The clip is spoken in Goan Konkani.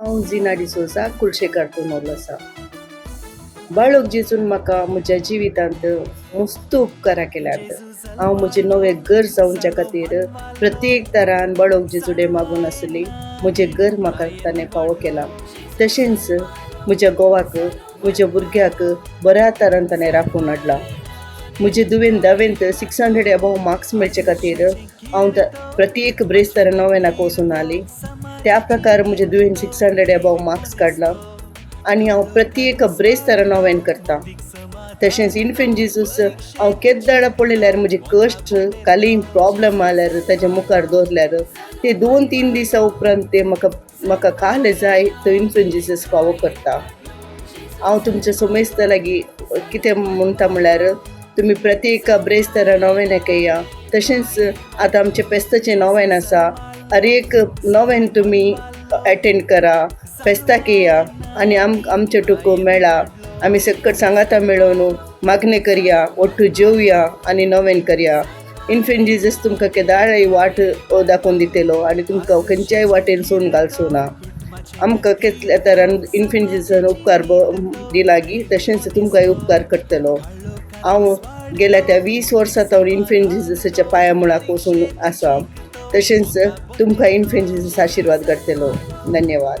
हांव जिना डिसोजा कुलशेकार दोनोल आसा. बाळक जेजून म्हाका म्हज्या जिवितांत मस्त उपकारां केल्यात. हांव म्हजें नवें घर जावच्या खातीर प्रत्येक तरान बाळक जेजुडे मागून आसली. म्हजें घर म्हाका ताणें फावो केलां. तशेंच म्हज्या घोवाक, म्हज्या भुरग्याक बऱ्या तरान ताणें राखून हाडलां. म्हजे धुवेन धावेंत 600 एबोव मार्क्स मेळचे खातीर हांव प्रत्येक ब्रेस्तारा नोवेनाक वचून आली. त्या प्रकार म्हजे धुवेन 600 एबोव मार्क्स काडला आनी हांव प्रत्येक ब्रेस्तारा नोवेन करता. तशेंच इन्फेंट जिजूस हांव केद्दां पळयल्यार म्हजे कश्ट काली प्रॉब्लम आल्यार ताच्या मुखार दवरल्यार ते 2-3 दिसां उपरांत ते म्हाका म्हाका काले जाय तो इन्फेंट जिजूस फावो करता. हांव तुमच्या समेस्ता लागीं कितें म्हणटा म्हणल्यार तुमी प्रत्येक ब्रेस्तारा नोवेनाक येया. तशेंच आतां आमचें फेस्ताचें नोवेन आसा, हर एक नोवेन तुमी एटेंड करा, फेस्ताक येया आनी आमचे टुको मेळा. आमी सकट सांगाता मेळोवन मागणें करया, ओट्टू जेवया आनी नोवेन करया. इन्फेंट जिजस तुमकां केदाळय वाट दाखोवन दितलो आनी तुमकां खंयच्याय वाटेन सोडून घालचो ना. आमकां केतल्या तरान इन्फेंट जिजसान उपकार दिलागी तशेंच तुमकांय उपकार करतलो. हांव गेल्या त्या 20 वर्सां हांव इन्फेंट जिजसाच्या पांया मुळाक वचून आसा. तशेंच तुमकां इन्फेंट जिजस आशिर्वाद करतलो. धन्यवाद.